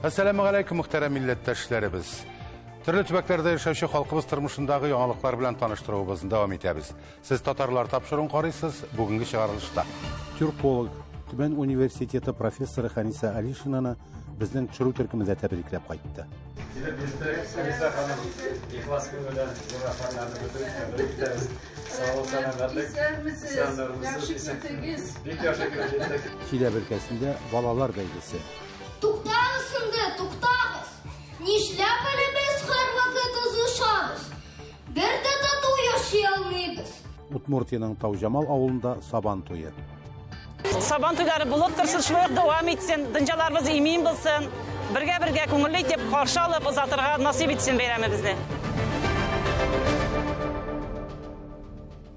Әссәламү галәйкүм, мөхтәрәм милләттәшләребез. Төрле төбәкләрдә яшәүче халкыбыз тормышындагы яңалыклар белән таныштыруыбызны дәвам итәбез. Сез татарлар тапшыруын карыйсыз, бүгенге чыгарылышта. Тюрколог, Төмән университеты профессоры Хәнисә Алишинаны безнең төшерү төркеме дә тәбрикләп кайтты. Килеп җиттек, Хәнисә ханым, ихлас күңелдән зур рәхмәтләрне белдереп, тәбрик итәбез. Саулык, сәламәтлек. Исәнмесез, яхшы килдегез. Бик яхшы килеп җиттек. Чиләбе өлкәсендә балалар бәйгесе. Туктагыз инде, туктагыз! Нишләп әле без һәрвакыт узышабыз? Бер дә тату яши алмыйбыз. Удмуртиянең Тауҗамал авылында Сабан туе. Сабан туйлары булып торсын, шулай ук дәвам итсен, дөньяларыбыз имин булсын. Бергә-бергә күңелле итеп каршы алып озатырга насыйп итсен бәйрәмебезне.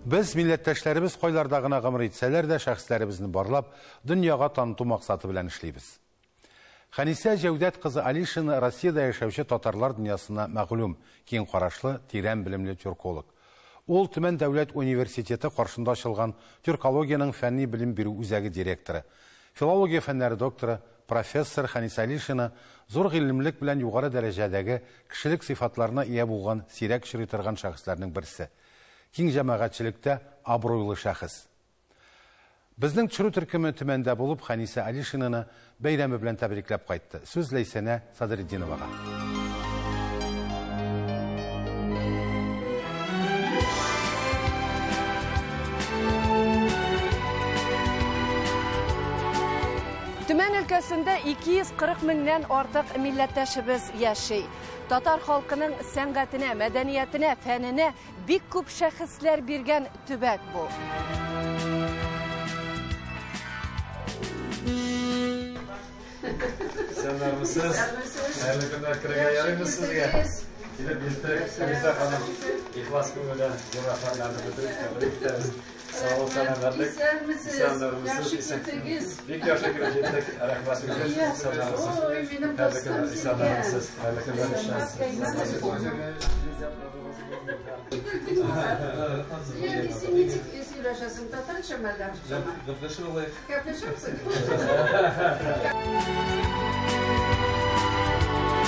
Без милләттәшләребез кайларда гына гомер итсәләр дә шәхесләребезне барлап, дөньяга таныту максаты белән эшлибез. Хәнисә Җәүдәт кызы Алишина Россиядә яшәүче татарлар дөньясына мәгълүм, киң карашлы, тирән белемле тюрколог. Ул Төмән дәүләт университеты каршында ачылган тюркологиянең фәнни белем бирү үзәге директоры, филология фәннәре докторы, профессор Хәнисә Алишина зур гыйлемлек белән югары дәрәҗәдәге кешелек сыйфатларына ия булган сирәк очрый торган шәхесләрнең берсе. Киң җәмәгатьчелектә абруйлы шәхес. Безнең төшерү төркеме Төмәндә булып Хәнисә Алишинаны бәйрәме белән тәбрикләп кайтты. Сүз Ләйсәнә Садретдиновага. Төмән өлкәсендә 240 меңнән артык милләттәшебез яши. Татар халкының сәнгатенә, мәдәниятенә, фәненә бик күп шәхесләр биргән төбәк бу. Исәннәрмесез? Хәерле көннәр, керергә ярыймы сезгә? Килеп җиттек, Хәнисә ханым, ихлас күңелдән зур рәхмәтләрне белдереп, тәбрик итәбез. Саулык, сәламәтлек. Исәнмесез, Исәннәрмесез? яхшы килдегез. Бик яхшы килеп җиттек, рәхмәт сезгә. Исәннәрмесез? Ой, минем Хәерле дустым көннәр, сезгә. исәннәрмесез? Хәерле көннәр. Яки син ничек сөйләшәсең, татарчамы әллә русчамы? Гәпләшәбез.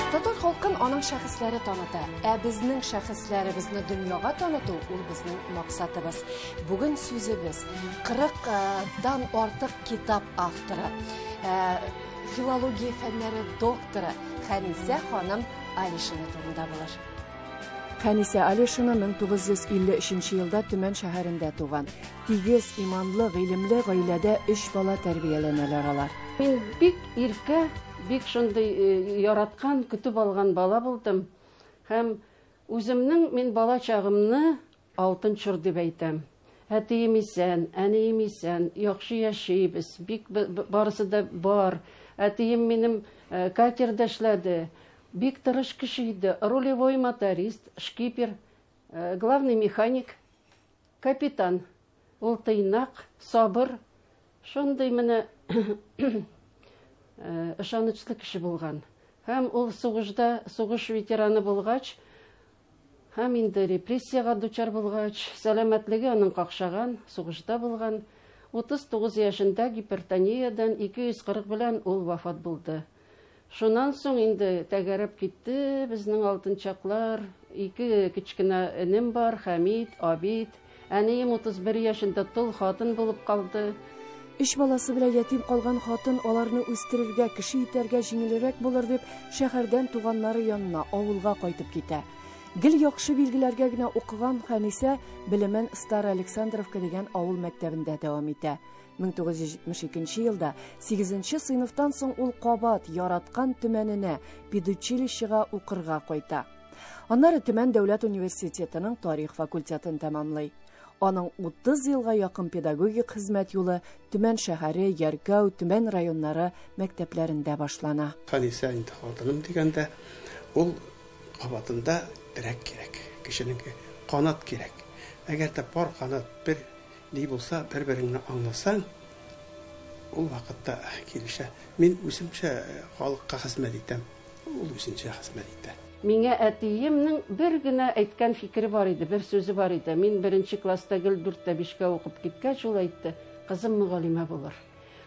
Татар халкын аның шәхесләре таныта, ә безнең шәхесләребезне дөньяга таныту ул безнең максатыбыз. Бүген сүзебез 40-дан артык китап авторы, филология фәннәре докторы Хәнисә ханым Алишина турында булыр. Хәнисә Алишина 1953 елда Төмән шәһәрендә туган. Тигез, иманлы, гыйлемле гаиләдә 3 бала тәрбияләнәләр алар. Мин бик иркә, бик шундый яраткан, көтеп алган бала булдым. Һәм үземнең мин бала чагымны алтын чор дип әйтәм. Әтием исән, әнием исән, яхшы яшибез, бик барысы да бар. Әтием минем катерда эшләде. Бик тырыш кеше иде, рулевой моторист, шкипер, главный механик, капитан. Ул тыйнак, сабыр, шундый менә ышанычлы кеше булган. Һәм ул сугышта, сугыш ветераны булгач, һәм инде репрессиягә дучар булгач, сәламәтлеге аның какшаган, сугышта булган. 39 яшендә гипертониядән 240 белән ул вафат булды. Шуннан соң инде тәгәрәп китте безнең алтын чаклар. Ике кечкенә энем бар, Хәмид, Абид. Әнием 31 яшендә тол хатын булып калды. Өч баласы белән ятим калган хатын аларны үстерергә, кеше итәргә җиңелрәк булыр дип, шәһәрдән туганнары янына, авылга кайтып китә. Гел яхшы билгеләргә генә укыган Хәнисә белемен Староалександровка дигән авыл мәктәбендә дәвам итә. 1972 елда 8 сыйныфтан соң ул кабат яраткан Төмәненә, педучилищега укырга кайта. Аннары Төмән дәүләт университетының тарих факультетын тәмамлый. Аның 30 елга якын педагогик хезмәт юлы Төмән шәһәре, Яркәү, Төмән районнары мәктәпләрендә башлана. Хәнисә инде хатыным дигәндә, ул кабатында терәк кирәк, кешенеке канат кирәк. Әгәр дә пар канат бер ни булса, бер-береңне аңласаң, ул вакытта килешә. Мин үземчә халыкка хезмәт итәм, ул үзенчә хезмәт итә. Миңа әтиемнең бер генә әйткән фикере бар иде, бер сүзе бар иде. Мин беренче класста гел дүрттә бишкә укып киткәч, ул әйтте, кызым мөгаллимә булыр.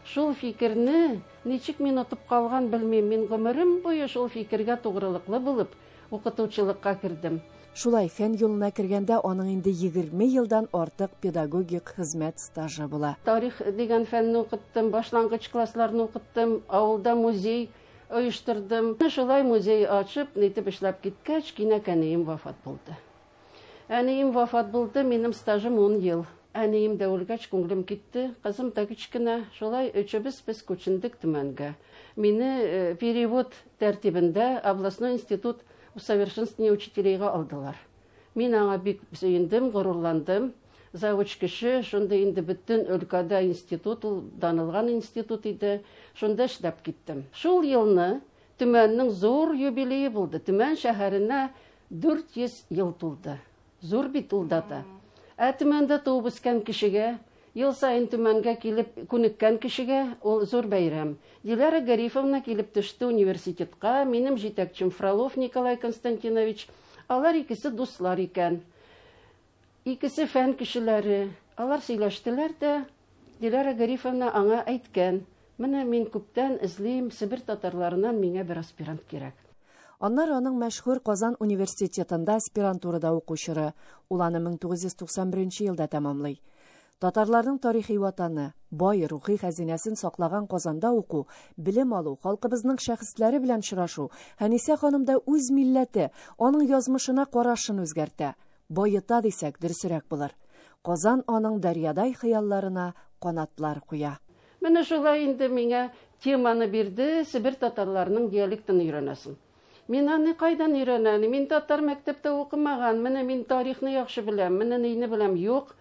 Шул фикерне ничек мин отып калган белмим. Мин гомерем буе шул фикергә тугрылыклы булып, укытучылыкка кердем. Шулай фән юлына кергәндә аның инде 20 елдан артык педагогик хезмәт стажы була. Тарих дигән фәнне укыттым, башлангыч классларны укыттым, авылда музей оештырдым. Шулай музей ачып, нитеп эшләп киткәч, кинәт әнием вафат булды. Әнием вафат булды, минем стажым 10 ел. Әнием дә үлгәч, күңелем китте. Кызым да кечкенә. Шулай өчебез без күчендек Төмәнгә. Мине перевод тәртибендә областной институт усовершенствования учителейга алдылар. Мин аңа бик сөендем, горурландым. Завуч кеше, шунда инде бөтен өлкәдә институт, ул данылган институт иде. Шунда эшләп киттем. Шул елны Төмәннең зур юбилее булды. Төмән шәһәренә 400 ел тулды. Зур бит ул дата. Ә Төмәндә туып үскән кешегә, ел саен Төмәнгә килеп күнеккән кешегә ул зур бәйрәм. Диләра Гарифовна килеп төште университетка, минем җитәкчем Фролов Николай Константинович. Алар икесе дуслар икән. Икесе фән кешеләре. Алар сөйләштеләр дә, Диләра Гарифовна аңа әйткән: "Менә мин күптән эзлим, Себер татарларыннан миңа бер аспирант кирәк." Аннары аның мәшһүр Казан университетында аспирантурада уку чоры. Ул аны 1991 елда тәмамлый. Татарларның тарихи ватаны, бай рухи хәзинәсен саклаган Казанда уку, белем алу, халкыбызның шәхесләре белән очрашу Хәнисә ханымда үз милләте, аның язмышына карашын үзгәртә. Баета дисәк, дөресрәк булыр. Казан аның дәрьядай хыялларына канатлар куя. Менә шулай инде миңа теманы бирде, Себер татарларының диалектын өйрәнәсең. Мин аны кайдан өйрәнәм? Мин татар мәктәптә укымаган, менә мин тарихны яхшы беләм, менә нейне беләм. Юк,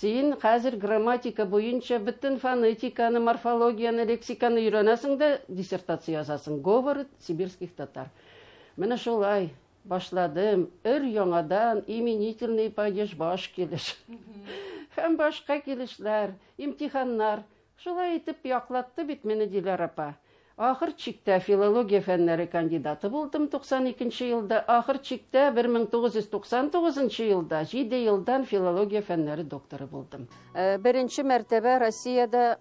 син хәзер грамматика буенча бөтен фонетиканы, морфологияне, лексиканы өйрәнәсең дә диссертация язасың. Говор сибирских татар. Менә шулай башладым. Өр яңадан именительный падеж баш килеш. Һәм башка килешләр, имтиханнар. Шулай итеп яклатты бит мине Диләр апа. Ахыр чиктә филология фәннәре кандидаты булдым 92 елда. Ахыр чиктә 1999 елда 7 елдан филология фәннәре докторы булдым. Беренче мәртәбә Россиядә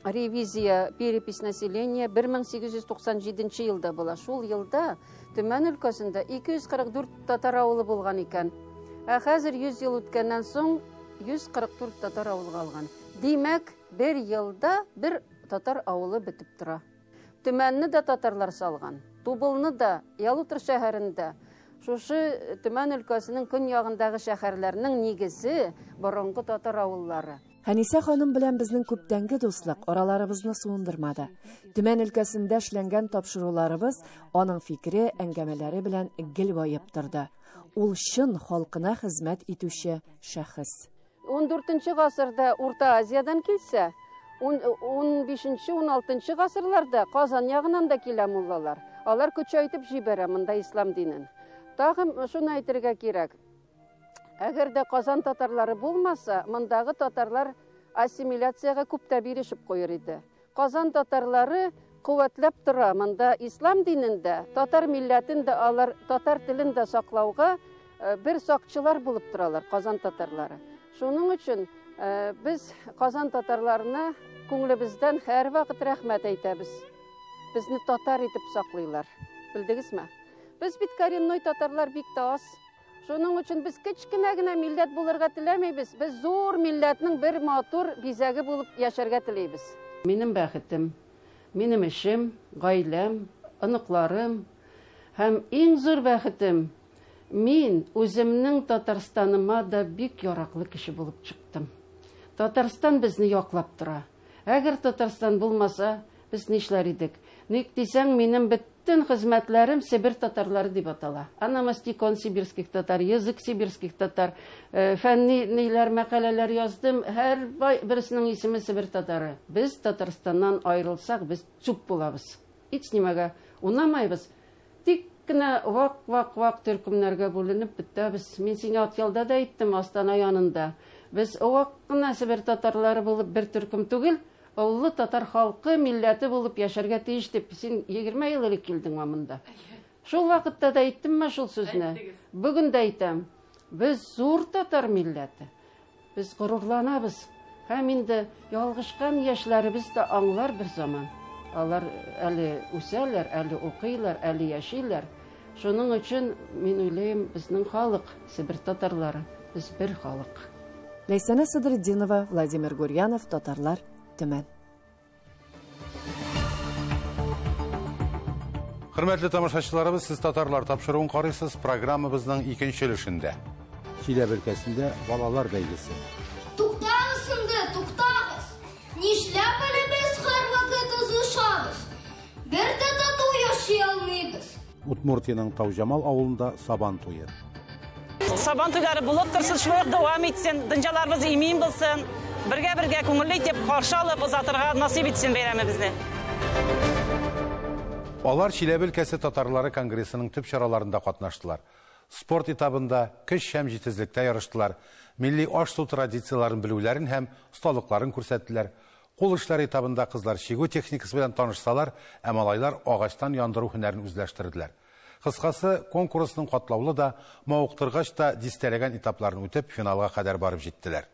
ревизия, перепись населения 1897 елда була. Шул елда Төмән өлкәсендә 244 татар авылы булган икән. Ә хәзер 100 ел үткәннән соң 144 татар авылы калган. Димәк, бер елда бер татар авылы бетеп тора. Төмәнне дә татарлар салган. Тубылны да, Ялутор шәһәрендә. Шушы Төмән өлкәсенең көньягындагы шәһәрләрнең нигезе борынгы татар авыллары. Хәнисә ханым белән безнең күптәнге дуслык араларыбызны суындырмады. Төмән өлкәсендә эшләнгән тапшыруларыбыз аның фикере, әңгәмәләре белән гел баеп торды. Ул чын халкына хезмәт итүче шәхес. 14 гасырда Урта Азиядан килсә, 15-16 гасырларда Казан ягыннан да килә муллалар. Алар көчәйтеп җибәрә монда ислам динен. Тагын шуны әйтергә кирәк. Әгәр дә Казан татарлары булмаса, мондагы татарлар ассимиляциягә күп тә бирешеп куер иде. Казан татарлары куәтләп тора монда ислам динендә, татар милләтен дә алар татар телен дә саклауга бер сакчылар булып торалар Казан татарлары. Шуның өчен без Казан татарларына күңелебездән һәрвакыт рәхмәт әйтәбез. Безне татар итеп саклыйлар. Белдегезме? Без бит коренной татарлар бик тә аз. Шуның өчен без кечкенә генә милләт булырга теләмибез. Без зур милләтнең бер матур бизәге булып яшәргә телибез. Минем бәхетем, минем эшем, гаиләм, оныкларым һәм иң зур бәхетем, мин үземнең Татарстаныма да бик яраклы кеше булып чыктым. Татарстан безне яклап тора. Әгәр Татарстан булмаса, без нишләр идек? Ник дисәң, минем бөтен хезмәтләрем Себер татарлары дип атала. Ономастикон сибирских татар, язык сибирских татар, фәнни ниләр, мәкаләләр яздым. Һәр берсенең исеме Себер татары. Без Татарстаннан аерылсак, без чүп булабыз. Һич нимәгә унамайбыз. Тик кенә вак-вак-вак төркемнәргә бүленеп бетәбез. Мин сиңа Атъялда да әйттем, Астана янында. Без вак кына Себер татарлары булып бер төркем түгел, олы татар халкы милләте булып яшәргә тиеш дип. Син 20 ел элек килдеңме монда? Шул вакытта да әйттемме шул сүзне? Бүген дә әйтәм. Без зур татар милләте. Без горурланабыз. Һәм инде ялгышкан яшьләребез дә аңлар бер заман. Алар әле үсәләр, әле укыйлар, әле яшиләр. Шуның өчен мин уйлыйм, безнең халык, Себер татарлары, без бер халык. Ләйсәнә Садретдинова, Владимир Гурьянов, Татарлар, Төмән. Хөрмәтле тамашачыларыбыз, сез Татарлар тапшыруын карыйсыз, программабызның икенче өлешендә. Чиләбе өлкәсендә балалар бәйгесе. Туктагыз инде, туктагыз! Нишләп әле без һәрвакыт узышабыз? Бер дә тату яши алмыйбыз. Удмуртиянең Тауҗамал авылында Сабан туе. Сабан туйлары булып торсын, шулай ук дәвам итсен, дөньяларыбыз имин булсын. Бергә-бергә күңелле итеп каршы алып озатырга насыйп итсен бәйрәмебезне. Алар Чиләбе өлкәсе татарлары конгрессының төп чараларында катнаштылар. Спорт этабында көч һәм җитезлектә ярыштылар, милли аш-су традицияләрен белүләрен һәм осталыкларын күрсәттеләр. Кул эшләре этабында кызлар чигү техникасы белән танышсалар, ә малайлар агачтан яндыру һөнәрен үзләштерделәр. Кыскасы, конкурсның катлаулы да, мавыктыргыч та дистәләгән этапларын үтеп, финалга кадәр барып җиттеләр.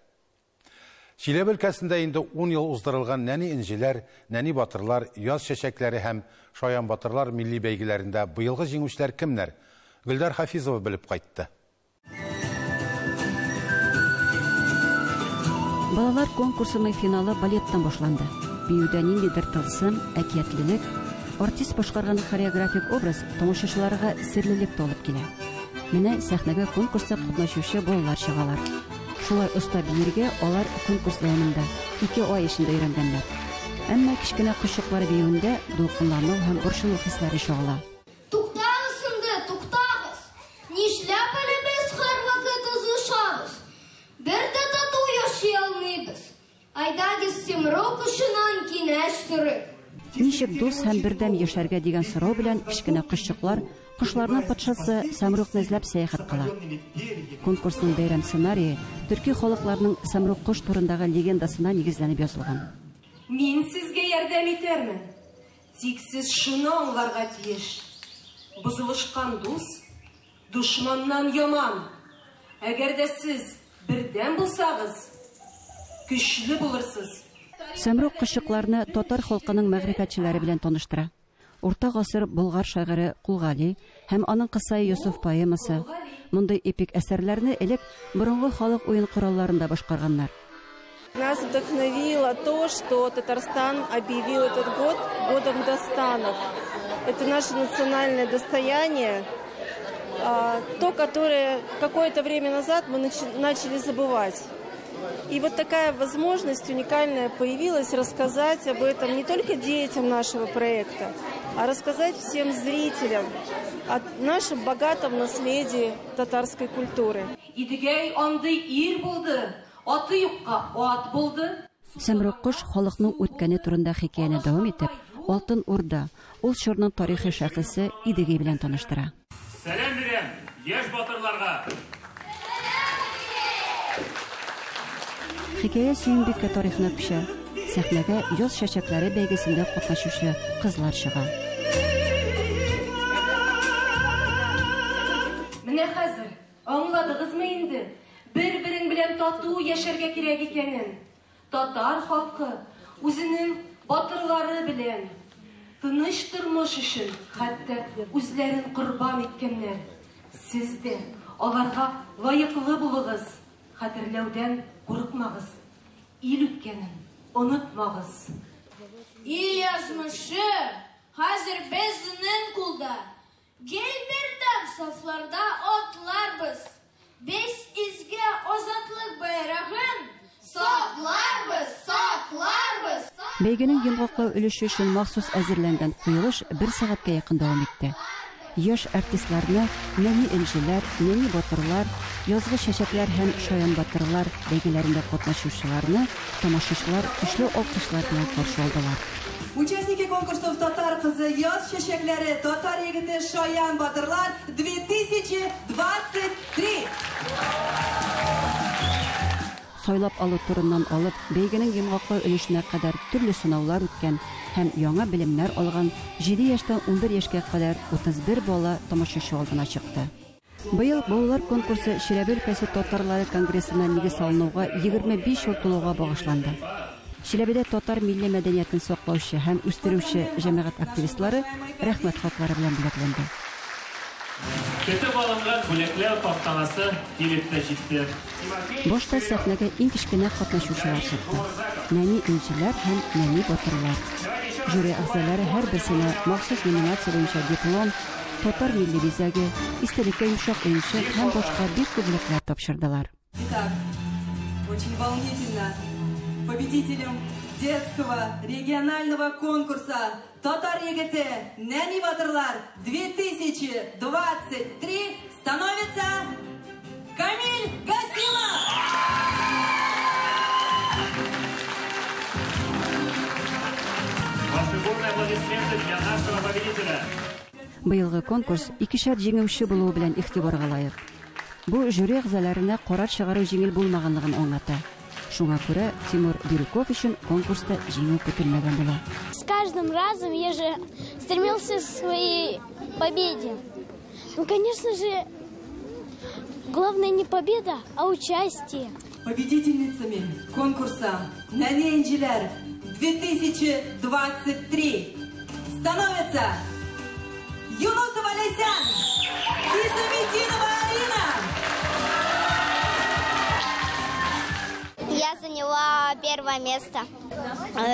Чиләбе өлкәсендә инде 10 ел уздырылган Нәни энҗеләр, Нәни батырлар, Яз чәчәкләре һәм Шаян батырлар милли бәйгеләрендә быелгы җиңүчеләр кемнәр? Гөлдар Хафизова белеп кайтты. Балалар конкурсының финалы балеттан башланды. Биюдә ниндидер тылсым, әкиятлелек, артист башкарган хореографик образ тамашачыларга серлелек тә алып килә. Менә сәхнәгә конкурста катнашучы балалар чыгалар. Шулай оста биергә алар конкурс дәвамында 2 ай эчендә өйрәнгәннәр. Әмма кечкенә кошчыклар биюендә дулкынлану һәм борчылу хисләре чагыла. Туктагыз инде, туктагыз! Нишләп әле без һәрвакыт узышабыз? Бер дә тату яши алмыйбыз. Әйдәгез Семрук очыннан киңәш сорыйк. Ничек дус һәм бердәм яшәргә дигән сорау белән кечкенә кошчыклар кошларның патшасы Самрукны эзләп сәяхәт кыла. Конкурсның бәйрәм сценарие төрки халыкларның Самрук кош турындагы легендасына нигезләнеп язылган. Мин сезгә ярдәм итәрмен. Тик сез шуны аңларга тиеш. Бозылышкан дус дошманнан яман. Әгәр дә сез бердәм булсагыз, көчле булырсыз. Самрук кошчыкларны татар халкының мәгърифәтчеләре белән таныштыра. Урта гасыр болгар шагыйре Кулгали һәм аның Кысай Йосыф поэмасы. Мондый эпик әсәрләрне элек борынгы халык уен коралларында башкарганнар. Нас вдохновило то, что Татарстан объявил этот год годом Дастанов. Это наше национальное достояние, то, которое какое-то время назад мы начали забывать. И вот такая возможность уникальная появилась рассказать об этом не только детям нашего проекта, а рассказать всем зрителям о нашем богатом наследии татарской культуры. Идегәй андый ир булды, аты юкка ат булды. Сәмруг кош халыкның үткәне турында хикәяне дәвам итеп, Алтын Урда, ул чорның тарихи шәхесе Идегәй белән таныштыра. Сәлам бирәм яшь батырларга! Хикәя Сөембикә тарихына күчә. Сәхнәгә Яз чәчәкләре бәйгесендә катнашучы кызлар чыга. Менә хәзер аңладыгызмы инде, бер-берең белән тату яшәргә кирәк икәнен? Татар халкы үзенең батырлары белән тыныч тормыш өчен хәтта үзләрен корбан иткәннәр. Сез дә аларга лаеклы булыгыз. Хәтерләүдән курыкмагыз, ил үткәнен онытмагыз. Ил язмышы хәзер безнең кулда. Гел бердәм сафларда атларбыз. Без изге азатлык байрагын сакларбыз, сакларбыз. Бәйгенең йомгаклау өлеше өчен махсус әзерләнгән куелыш бер сәгатькә якын дәвам итте. Яшь артистларны Нәни энҗеләр, Нәни батырлар, Язгы чәчәкләр һәм Шаян батырлар бәйгеләрендә катнашучыларны тамашачылар көчле алкышлар белән каршы алдылар. Участники конкурсов Татар кызы, Яз чәчәкләре, Татар егете, Шаян батырлар 2023. Сайлап алу турыннан алып, бәйгенең йомгаклау өлешенә кадәр төрле сынаулар үткән һәм яңа белемнәр алган 7 яшьтән 11 яшькә кадәр 31 бала тамашачы алдына чыкты. Быел балалар конкурсы Чиләбе өлкәсе татарлары конгрессына нигез салынуга 25 ел тулуга багышланды. Чиләбедә татар милли мәдәниятен саклаучы һәм үстерүче җәмәгать активистлары рәхмәт хатлары белән бүләкләнде. Көтеп алынган бүләкләү тантанасы килеп тә җитте. Башта сәхнәгә иң кечкенә катнашучылар чыкты. Нәни энҗеләр һәм нәни батырлар. Жюри әгъзалары һәрберсенә махсус номинация буенча диплом, татар милли бизәге, истәлеккә йомшак уенчык һәм башка бик күп бүләкләр тапшырдылар. Итак, очень волнительно. Победителем детского регионального конкурса «Татар егете. Нәни батырлар 2023» становится Камиль Гасимов! Ваши бурные аплодисменты для нашего победителя. Быелгы конкурс икешәр җиңүче булуы белән игътибарга лаек. Бу жюри әгъзаларына карар чыгару җиңел булмаганлыгын аңлата. Шуңа күрә Тимур Бирюков өчен конкурста җиңү көтелмәгән була. С каждым разом я же стремился к своей победе. Ну, конечно же, главное не победа, а участие. Победительницами конкурса «Нәни энҗеләр 2023» становятся Юнусова Лейсян, Исаметдинова Арина. Я заняла первое место.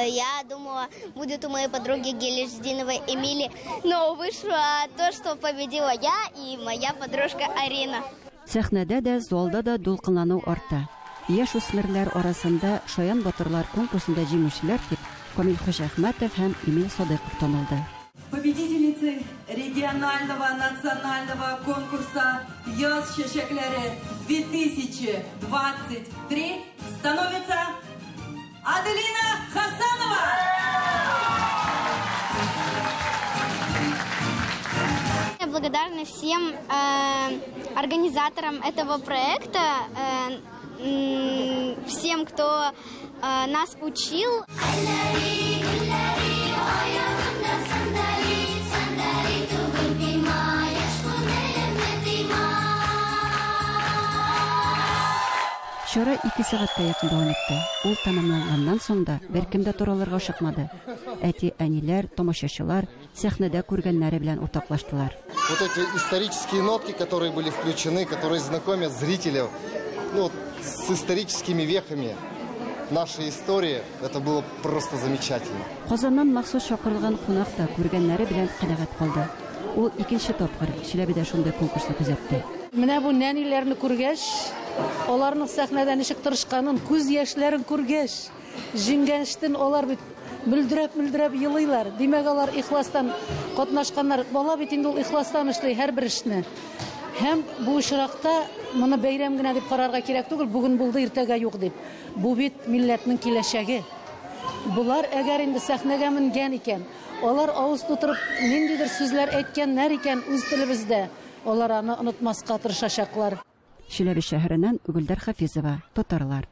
Я думала, будет у моей подруги Гелешдиновой Эмили, но вышло то, что победила я и моя подружка Арина. Сәхнәдә дә, залда да дулкынлану арта. Яшь үсмерләр арасында Шаян батырлар конкурсында җиңүчеләр дип Камил Хуҗәхмәтов һәм Эмиль Садыйков танылды. Победительницей регионального национального конкурса «Яз чәчәкләре 2023» становится Аделина Хасанова! Я благодарна всем организаторам этого проекта, всем, кто нас учил. Чара 2 сәгатькә якын дәвам итте. Ул тәмамланганнан соң да беркем дә тораларга ашыкмады. Әти-әниләр, тамашачылар сәхнәдә күргәннәре белән уртаклаштылар. Вот эти исторические нотки, которые были включены, которые знакомят зрителей, с историческими вехами нашей истории, это было просто замечательно. Казаннан махсус чакырылган кунак та күргәннәре белән канәгать калды. Ул икенче тапкыр Чиләбедә шундый конкурсны күзәтте. Менә бу нәниләрне күргәч, аларның сәхнәдә ничек тырышканын, күз яшьләрен күргәч, җиңгәчтен алар бит мөлдерәп-мөлдерәп елыйлар. Димәк, алар ихластан катнашканнар. Бала бит инде ул ихластан эшли һәрбер эшне. Һәм бу очракта моны бәйрәм генә дип карарга кирәк түгел, бүген булды, иртәгә юк дип. Бу бит милләтнең киләчәге. Булар әгәр инде сәхнәгә менгән икән, алар авыз тутырып ниндидер сүзләр әйткәннәр икән үз телебездә, алар аны онытмаска тырышачаклар. Чиләбе шәһәреннән Гөлдәр Хафизова, Татарлар.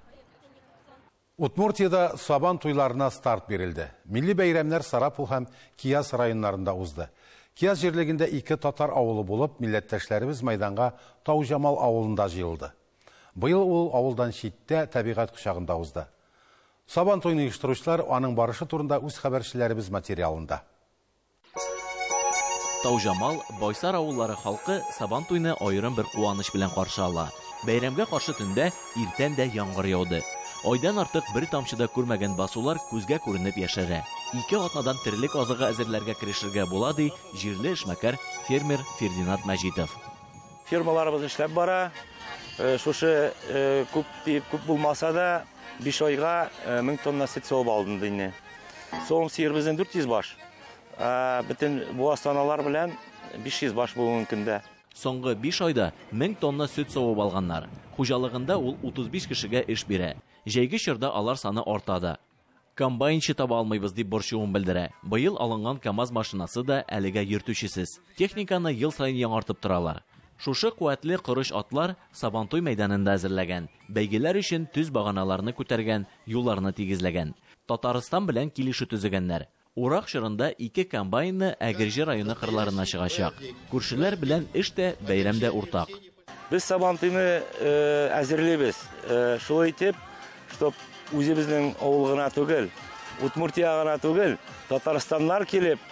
Удмуртиядә Сабан туйларына старт бирелде. Милли бәйрәмнәр Сарапул һәм Кияс районнарында узды. Кияс җирлегендә 2 татар авылы булып, милләттәшләребез майданга Тауҗамал авылында җыелды. Быел ул авылдан читтә табигать кочагында узды. Сабан туен оештыручылар аның барышы турында үз хәбәрчеләребез материалында. Тауҗамал, Байсар авыллары халкы Сабан туйны аерым бер куаныч белән каршы ала. Бәйрәмгә каршы төндә иртән дә яңгыр яуды. Айдан артык бер тамчы да күрмәгән басулар күзгә күренеп яшәрә. 2 атнадан терлек азыгы әзерләргә керешергә була, ди җирле эшмәкәр фермер Фердинанд Мәҗитов. Фермаларыбыз эшләп бара. Шушы күп дип күп булмаса да 5 айга 1000 тонна сөт савып алдым инде. Савым сыер безнең 400 баш. Бөтен буаз таналар белән 500 баш бүгенге көндә. Соңгы 5 айда 1000 тонна сөт савып алганнар. Хуҗалыгында ул 35 кешегә эш бирә. Җәйге чорда алар саны арта да. Комбайнчы таба алмыйбыз дип борчуын белдерә. Быел алынган КАМАЗ машинасы да әлегә йөртүчесез. Техниканы ел саен яңартып торалар. Шушы куәтле корыч атлар Сабантуй мәйданында әзерләгән. Бәйгеләр өчен төз баганаларны күтәргән, юлларны тигезләгән. Татарстан белән килешү төзегәннәр. Урак чорында ике комбайны Әгерҗе районы кырларына чыгачак. Күршеләр белән эш тә, бәйрәм дә уртак. Без Сабантуйны әзерлибез. Шулай итеп, чтоб үзебезнең авыл гына түгел, Удмуртия гына түгел, Татарстаннар килеп,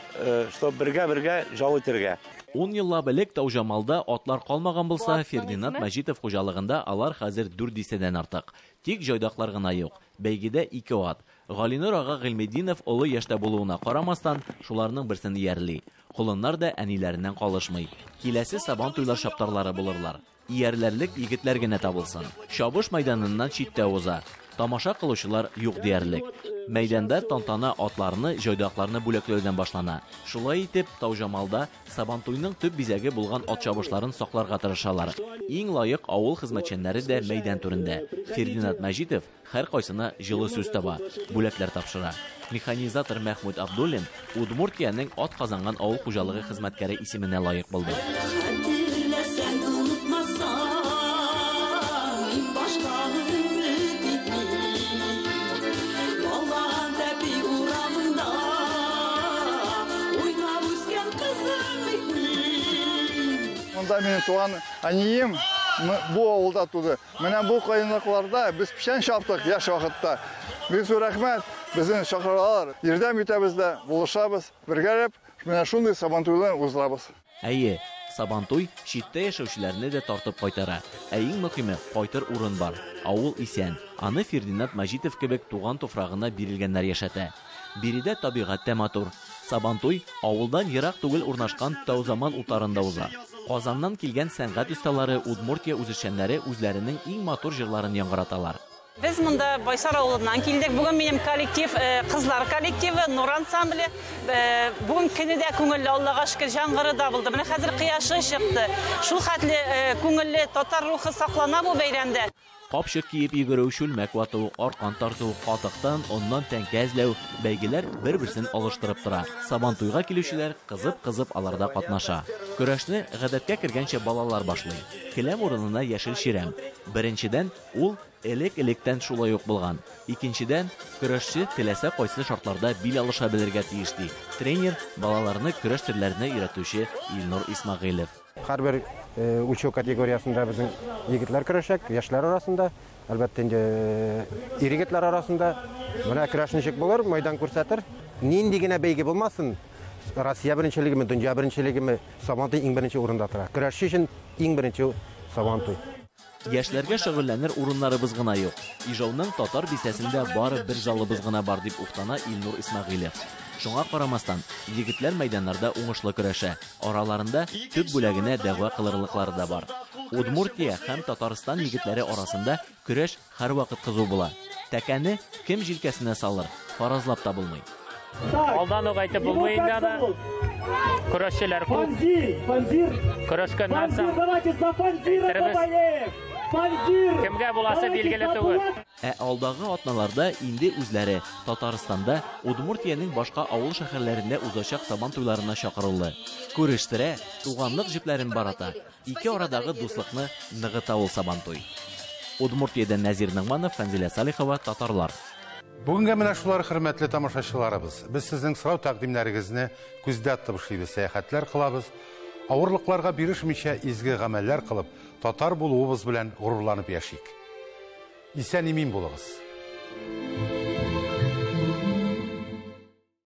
чтоб бергә-бергә ял итәргә. Ун еллап элек Тауҗамалда атлар калмаган булса, Фердинанд Мәҗитов хуҗалыгында алар хәзер дүрт дистәдән артык. Тик җайдаклар гына юк. Бәйгедә ике ат. Галинур ага Гыйльметдинов олы яшьтә булуына карамастан, шуларның берсен иярли. Колыннар да әниләреннән калышмый. Киләсе Сабан туйлар чаптарлары булырлар. Иярләрлек егетләр генә табылсын. Чабыш мәйданыннан читтә уза. Тамаша кылучылар юк диярлек. Мәйданда тантана атларны, җайдакларны бүләкләүдән башлана. Шулай итеп, Тауҗамалда Сабантуйның төп бизәге булган ат чабышларын сакларга тырышалар. Иң лаек авыл хезмәтчәннәре дә мәйдан түрендә. Фердинанд Мәҗитов һәркайсына җылы сүз таба, бүләкләр тапшыра. Механизатор Мәхмүт Абдуллин Удмуртиянең ат казанган авыл хуҗалыгы хезмәткәре исеменә лаек булды. Хәтерләсәң, онытмасаң, мин башка өмет итмим. Ялган тәпи урамында уйнап үскән кызым бит мин. Монда минем туган әнием бу авылда туды. Менә бу каенлыкларда без печән чаптык яшь вакытта. Бик зур рәхмәт, безне чакыралар. Ярдәм итәбез дә, булышабыз. Бергәләп менә шундый Сабантуйлар уздырабыз. Әйе, Сабантуй читтә яшәүчеләрне дә тартып кайтара. Ә иң мөһиме, кайтыр урын бар. Авыл исән. Аны Фердинанд Мәҗитов кебек туган туфрагына бирелгәннәр яшәтә. Биредә табигать тә матур. Сабантуй авылдан ерак түгел урнашкан Таузаман утарында уза. Казаннан килгән сәнгать осталары, Удмуртия үзешчәннәре үзләренең иң матур җырларын яңгыраталар. Без монда Байсар авылыннан килдек. Бүген минем коллектив, кызлар коллективы, Нур ансамбле. Бүген көне дә күңелле, Аллага шөкер, җаңгыры да булды. Менә хәзер кояшы чыкты. Шул хәтле күңелле, татар рухы саклана бу бәйрәмдә. Капчык киеп йөгерү, чүлмәк вату, аркан тарту, катыктан, оннан тәңкә эзләү, бәйгеләр бер-берсен алыштырып тора. Сабантуйга килүчеләр кызып-кызып аларда катнаша. Көрәшне гадәткә кергәнчә балалар башлый. Келәм урынына яшел чирәм. Беренчедән, ул элек-электән шулай ук булган. Икенчедән, көрәшче теләсә кайсы шартларда бил алыша белергә тиеш, ди тренер, балаларны көрәш серләренә өйрәтүче Илнур Исмәгыйлев. Һәрбер үлчәү категориясендә безнең егетләр көрәшәк, яшьләр арасында, әлбәттә инде ир егетләр арасында. Менә көрәш ничек булыр, майдан күрсәтер. Нинди генә бәйге булмасын, Россия беренчелегеме, дөнья беренчелегеме, Сабантуй иң беренче урында тора. Көрәшче өчен иң беренче Сабантуй. Яшьләргә шөгыльләнер урыннарыбыз гына юк. Ижауның татар бистәсендә бары бер залыбыз гына бар, дип уфтана Илнур Исмәгыйлев. Шуңа карамастан, егетләр мәйданнарда уңышлы көрәшә. Араларында төп бүләгенә дәгъва кылырлыклары да бар. Удмуртия һәм Татарстан егетләре арасында көрәш һәрвакыт кызу була. Тәкәне кем җилкәсенә салыр, фаразлап та булмый. Алдан ук әйтеп булмый инде аны. Көрәшчеләр күп. Көрәшкәннән соң әйтербез. Кемгә буласы билгеле түгел. Ә алдагы атналарда инде үзләре Татарстанда, Удмуртиянең башка авыл шәһәрләрендә узачак Сабан туйларына чакырулы. Күрештерә, туганлык җепләрен барата, ике арадагы дуслыкны ныгыта ул Сабантуй. Удмуртиядән Нәзир Ногманов, Фәнзилә Салихова, Татарлар. Бүгенгә менә шулар, хөрмәтле тамашачыларыбыз. Без сезнең сорау тәкъдимнәрегезне күздә тотып эшлибез, сәяхәтләр кылабыз. Авырлыкларга бирешмичә изге гамәлләр кылып, татар булуыбыз белән горурланып яшик. Исән имин булыгыз.